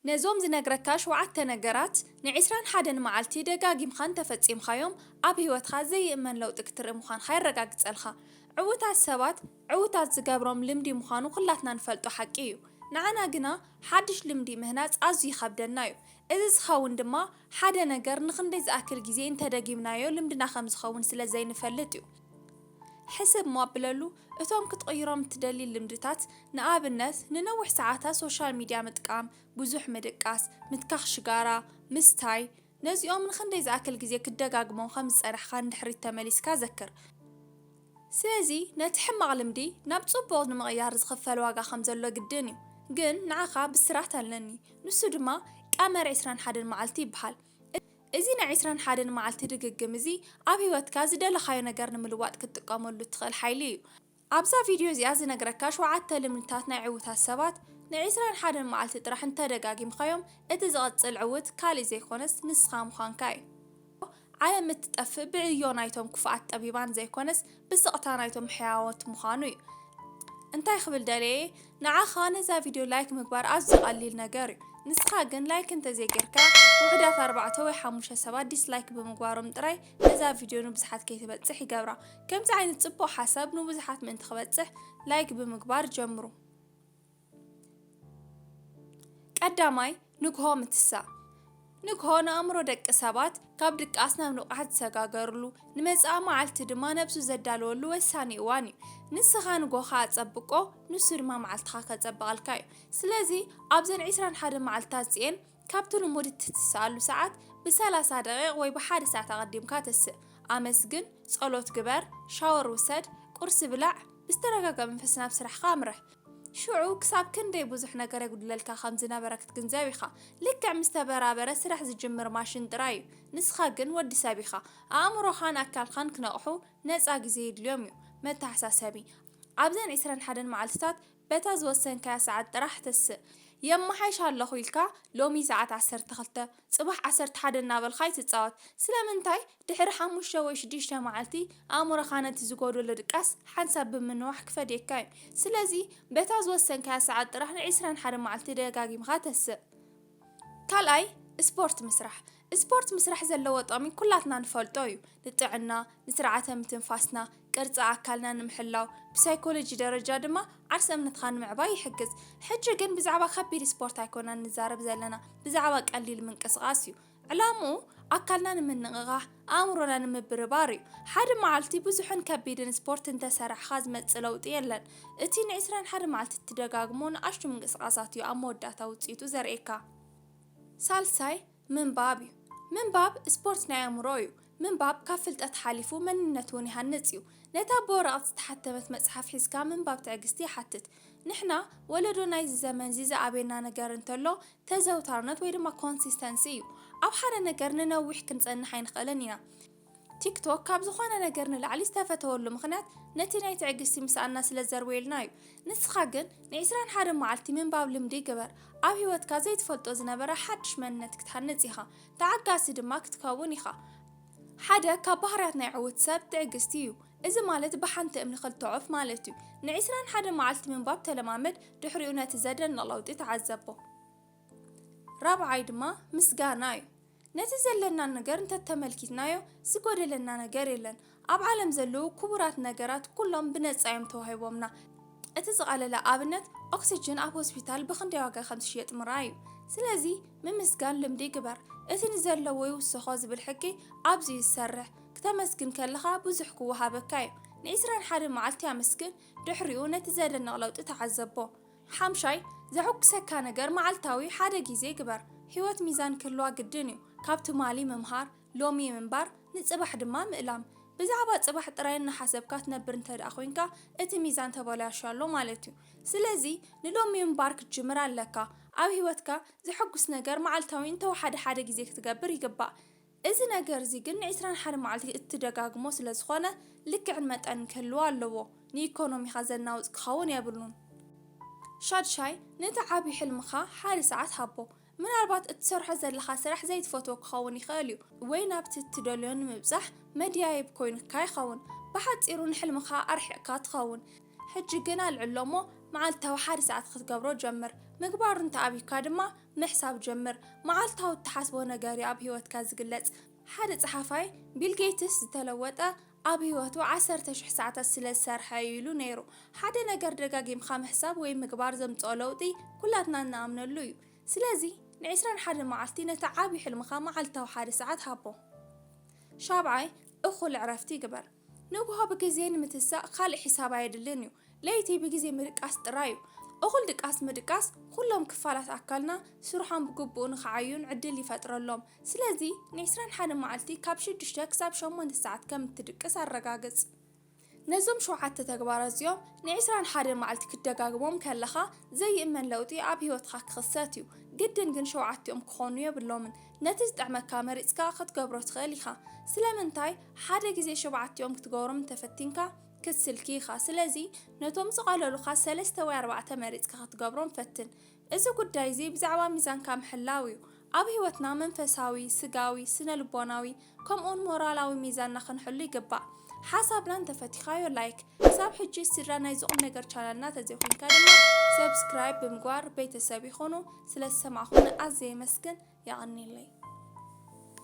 ነዞም ዝነግረካ ሸውዓተ ነገራት ንዒስራን ሓደን መዓልቲ ደጋጊምካ እንተፈጺምካዮም፣ ኣብ ህይወትካ ዘይእመን ለውጢ ክትርኢ ምዃንካ የረጋግጸልካ። ዕዉታት ሰባት ዕዉታት ዝገብሮም ልምዲ ምዃኑ ኩላትና ንፈልጦ ሓቂ እዩ። ንዓና ግና ሓድሽ ልምዲ ምህናጽ ኣዝዩ ይኸብደና እዩ። እዚ ዝኸውን ድማ ሓደ ነገር ንኽንደይ ዝኣክል ግዜ እንተደጊምናዮ ልምድና ከም ዝኸውን ስለ ዘይንፈልጥ እዩ። ሕስብ እሞ ኣብለሉ፣ እቶም ክትቕይሮም እትደሊ ልምድታት፣ ንኣብነት፣ ንነዊሕ ሰዓታት ሶሻል ሚድያ ምጥቃም፣ ብዙሕ ምድቃስ፣ ምትካኽ ሽጋራ፣ ምስታይ፣ ነዚኦም ንኽንደይ ዝኣክል ግዜ ክትደጋግሞም ከም ዝጸናሕካ ንድሕሪት ተመሊስካ ዘክር። ስለዚ ነቲ ሕማቕ ልምዲ ናብ ጽቡቕ ንምቕያር ዝኽፈል ዋጋ ከም ዘሎ ግድን እዩ። ግን ንዓኻ ብስራት ኣለኒ። ንሱ ድማ ቀመር ዒስራን ሓደን መዓልቲ ይበሃል። እዚ ናይ ዒስራን ሓደን መዓልቲ ድግግም እዚ ኣብ ህይወትካ ዝደለኻዮ ነገር ንምልዋጥ ክትጥቀመሉ እትኽእል ሓይሊ እዩ። ኣብዛ ቪድዮ እዚኣ ዝነግረካ ሸውዓተ ልምድታት ናይ ዕዉታት ሰባት ንዒስራን ሓደን መዓልቲ ጥራሕ እንተደጋጊምካዮም፣ እቲ ዝቕጽል ዕዉት ካልእ ዘይኮነስ ንስኻ ምዃንካ እዩ። ዓለም እትጠፍእ ብዕዮ ናይቶም ክፉኣት ጠቢባን ዘይኮነስ ብስቕታ ናይቶም ሕያዎት ምዃኑ እዩ። እንታይ ክብል ደልየ? ንዓኻ ነዛ ቪድዮ ላይክ ምግባር ኣዝዩ ቀሊል ነገር እዩ። ንስኻ ግን ላይክ እንተዘይጌርካ፣ ውሑዳት ኣርባዕተ ወይ ሓሙሽተ ሰባት ዲስላይክ ብምግባሮም ጥራይ ነዛ ቪድዮ ንብዙሓት ከይትበጽሕ ይገብራ። ከምዚ ዓይነት ጽቡቕ ሓሳብ ንብዙሓት ምእንቲ ክበጽሕ ላይክ ብምግባር ጀምሩ። ቀዳማይ፣ ንግሆ ምትሳእ። ንግሆ ንኣእምሮ ደቂ ሰባት ካብ ድቃስ ናብ ንቕሓት ዝሰጋገርሉ፣ ንመጻኢ መዓልቲ ድማ ነብሱ ዘዳለወሉ ወሳኒ እዋን እዩ። ንስኻ ንግሆኻ ኣጸብቆ፣ ንሱ ድማ መዓልትኻ ከጸብቐልካ እዩ። ስለዚ ኣብዘን ዒስራን ሓደን መዓልትታት እዚኤን ካብቲ ልሙድ እትትስኣሉ ሰዓት ብሰላሳ ደቂቕ ወይ ብሓደ ሰዓት ኣቐዲምካ ተስእ። ኣመስግን፣ ጸሎት ግበር፣ ሻወር ውሰድ፣ ቁርሲ ብላዕ፣ ብዝተረጋግኣ መንፈስ ናብ ስራሕካ ኣምርሕ። ሽዑ ክሳብ ክንደይ ብዙሕ ነገር የጉድለልካ ከም ዝነበረ ክትግንዘብ ኢኻ። ልክዕ ምስ ተበራበረ ስራሕ ዝጅምር ማሽን ጥራይ እዩ። ንስኻ ግን ወዲ ሰብ ኢኻ። ኣእምሮኻን ኣካልኻን ክነቕሑ ነጻ ግዜ የድልዮም እዩ። መተሓሳሰቢ፣ ኣብዘን ዒስራን ሓደን መዓልትታት በታ ዝወሰንካያ ሰዓት ጥራሕ ተስእ። የመሓይሽ ኣለኹ ኢልካ ሎሚ ሰዓት ዓሰርተ ክልተ፣ ጽባሕ ዓሰርተ ሓደ እናበልካ ኣይትጻወት። ስለምንታይ? ድሕሪ ሓሙሽተ ወይ ሽዱሽተ መዓልቲ ኣእምሮኻ ነቲ ዝጎደሎ ድቃስ ሓንሳብ ብምንዋሕ ክፈድየካ እዩ። ስለዚ በታ ዝወሰንካያ ሰዓት ጥራሕ ንዒስራን ሓደን መዓልቲ ደጋጊምካ ተስእ። ካልኣይ፣ ስፖርት ምስራሕ። ስፖርት ምስራሕ ዘለዎ ጥቕሚ ኩላትና ንፈልጦ እዩ። ንጥዕና፣ ንስርዓተ ምትንፋስና፣ ቅርጺ ኣካልና ንምሕላው፣ ብሳይኮሎጂ ደረጃ ድማ ዓርሰ እምነትካ ንምዕባይ ይሕግዝ። ሕጂ ግን ብዛዕባ ከቢድ ስፖርት ኣይኮናን ንዛረብ ዘለና፣ ብዛዕባ ቀሊል ምንቅስቓስ እዩ። ዕላምኡ ኣካልና ንምንቕቓሕ፣ ኣእምሮና ንምብርባር እዩ። ሓደ መዓልቲ ብዙሕን ከቢድን ስፖርት እንተሰራሕኻ ዝመጽእ ለውጢ የለን። እቲ ንዒስራን ሓደ መዓልቲ እትደጋግሞ ንኣሽቱ ምንቅስቓሳት እዩ ኣብ መወዳእታ ውጽኢቱ ዘርእየካ። ሳልሳይ፣ ምንባብ እዩ። ምንባብ ስፖርት ናይ ኣእምሮ እዩ። ምንባብ ካብ ፍልጠት ሓሊፉ መንነት እውን ይሃንጽ እዩ። ነታ ብወረቐት ዝተሓተመት መጽሓፍ ሒዝካ ምንባብ ትዕግስቲ ይሓትት። ንሕና ወለዶ ናይዚ ዘመንዚ ዝኣበየና ነገር እንተሎ ተዘውታርነት ወይ ድማ ኮንሲስተንሲ እዩ። ኣብ ሓደ ነገር ንነዊሕ ክንጸንሕ ኣይንኽእልን ኢና። ቲክቶክ ካብ ዝኾነ ነገር ንላዕሊ ዝተፈተወሉ ምኽንያት ነቲ ናይ ትዕግስቲ ምስኣና ስለ ዘርወየልና እዩ። ንስኻ ግን ንዒስራን ሓደን መዓልቲ ምንባብ ልምዲ ግበር። ኣብ ህይወትካ ዘይትፈልጦ ዝነበረ ሓድሽ መንነት ክትሃንጽ ኢኻ። ተዓጋሲ ድማ ክትከውን ኢኻ። ሓደ ካብ ባህርያት ናይ ዕዉት ሰብ ትዕግስቲ እዩ። እዚ ማለት ብሓንቲ እምኒ ክልተ ዑፍ ማለት እዩ። ንዒስራን ሓደን መዓልቲ ምንባብ ተለማመድ፣ ድሕሪኡ ነቲ ዘደንቕ ለውጢ ተዓዘቦ። ራብዓይ ድማ ምስጋና እዩ። ነቲ ዘለና ነገር እንተተመልኪትናዮ ዝጎደለና ነገር የለን። ኣብ ዓለም ዘለዉ ክቡራት ነገራት ኩሎም ብነጻ እዮም ተዋሂቦምና። እቲ ዝቐለለ ኣብነት ኦክሲጅን ኣብ ሆስፒታል ብኽንደይ ዋጋ ከም ዝሽየጥ ምርኣይ እዩ። ስለዚ ምምስጋን ልምዲ ግበር። እቲ ንዘለዎ ይውሰኾ ዝብል ሕጊ ኣብዚ እዩ ዝሰርሕ። ክተመስግን ከለኻ ብዙሕ ክወሃበካ እዩ። ንዒስራን ሓደን መዓልቲ ኣመስግን፣ ድሕሪኡ ነቲ ዘደንቕ ለውጢ ተዓዘቦ። ሓምሻይ፣ ዘሐጉሰካ ነገር መዓልታዊ ሓደ ግዜ ግበር። ህይወት ሚዛን ክህልዋ ግድን እዩ። ካብ ትማሊ ምምሃር፣ ሎሚ ምንባር፣ ንጽባሕ ድማ ምእላም። ብዛዕባ ጽባሕ ጥራይ እናሓሰብካ ትነብር እንተ ደኣ ኮይንካ፣ እቲ ሚዛን ተበላሽዩ ኣሎ ማለት እዩ። ስለዚ ንሎሚ ምንባር ክትጅምር ኣለካ። ኣብ ህይወትካ ዘሐጉስ ነገር መዓልታዊ እንተወሓደ ሓደ ግዜ ክትገብር ይግባእ። እዚ ነገር እዚ ግን ንዒስራን ሓደ መዓልቲ እትደጋግሞ ስለ ዝኾነ ልክዕን መጠንን ክህልዎ ኣለዎ። ንኢኮኖሚኻ ዘናውጽ ክኸውን የብሉን። ሻድሻይ፣ ነቲ ዓቢ ሕልምኻ ሓደ ሰዓት ሃቦ። ምናልባት እትሰርሖ ዘለኻ ስራሕ ዘይትፈትዎ ክኸውን ይኽእል እዩ፣ ወይ ናብቲ እትደልዮ ንምብጻሕ መድያየቢ ኮይኑካ ይኸውን። ብሓጺሩ ንሕልምኻ ኣርሒቕካ ትኸውን። ሕጂ ግን ኣልዕሎ እሞ መዓልታዊ ሓደ ሰዓት ክትገብሮ ጀምር። ምግባሩ እንተኣብዩካ ድማ ምሕሳብ ጀምር። መዓልታዊ እትሓስቦ ነገር እዩ ኣብ ህይወትካ ዝግለጽ። ሓደ ጸሓፋይ ቢል ጌትስ ዝተለወጠ ኣብ ህይወቱ ዓሰርተ ሽሕ ሰዓታት ስለ ዝሰርሐ እዩ ኢሉ ነይሩ። ሓደ ነገር ደጋጊምካ ምሕሳብ ወይ ምግባር ዘምጽኦ ለውጢ ኩላትና እንኣምነሉ እዩ። ስለዚ ንዒስራን ሓደ መዓልቲ ነቲ ዓቢ ሕልምኻ መዓልታዊ ሓደ ሰዓት ሃቦ። ሻብዓይ፣ እኹል ዕረፍቲ ግበር። ንግሆ ብግዜ ንምትሳእ ካልእ ሒሳብ ኣየድልን እዩ። ለይቲ ብግዜ ምድቃስ ጥራይ እዩ። እኹል ድቃስ ምድቃስ ኩሎም ክፋላት ኣካልና ስርሖም ብግቡእ ንኽዓዩን ዕድል ይፈጥረሎም። ስለዚ ንዒስራን ሓደ መዓልቲ ካብ ሽዱሽተ ክሳብ ሸሞንተ ሰዓት ከም እትድቅስ ኣረጋግጽ። ነዞም ሸውዓተ ተግባራት እዚኦም ንዒስራን ሓደ መዓልቲ ክትደጋግሞም ከለኻ ዘይእመን ለውጢ ኣብ ህይወትካ ክኽሰት እዩ። ግድን ግን ሸውዓቲኦም ክኾኑ የብሎምን። ነቲ ዝጥዕመካ መሪጽካ ክትገብሮ ትኽእል ኢኻ። ስለምንታይ ሓደ ግዜ ሸውዓቲኦም ክትገብሮም እንተፈቲንካ ክትስልኪ ኢኻ። ስለዚ ነቶም ዝቐለሉኻ ሰለስተ ወይ ኣርባዕተ መሪጽካ ክትገብሮም ፈትን። እዚ ጉዳይ እዚ ብዛዕባ ሚዛንካ ምሕላው እዩ። ኣብ ህይወትና መንፈሳዊ፣ ስጋዊ፣ ስነ ልቦናዊ ከምኡውን ሞራላዊ ሚዛንና ክንሕሉ ይግባእ። ሓሳብና እንተፈቲኻዮ ላይክ፣ ክሳብ ሕጂ ስድራ ናይዚ ቁም ነገር ቻናልና ተዘይኮንካ ድማ ሰብስክራይብ ብምግባር ቤተሰብ ይኹኑ። ስለ ዝሰማዕኹኒ ኣዝየ የመስግን። የቐንየለይ።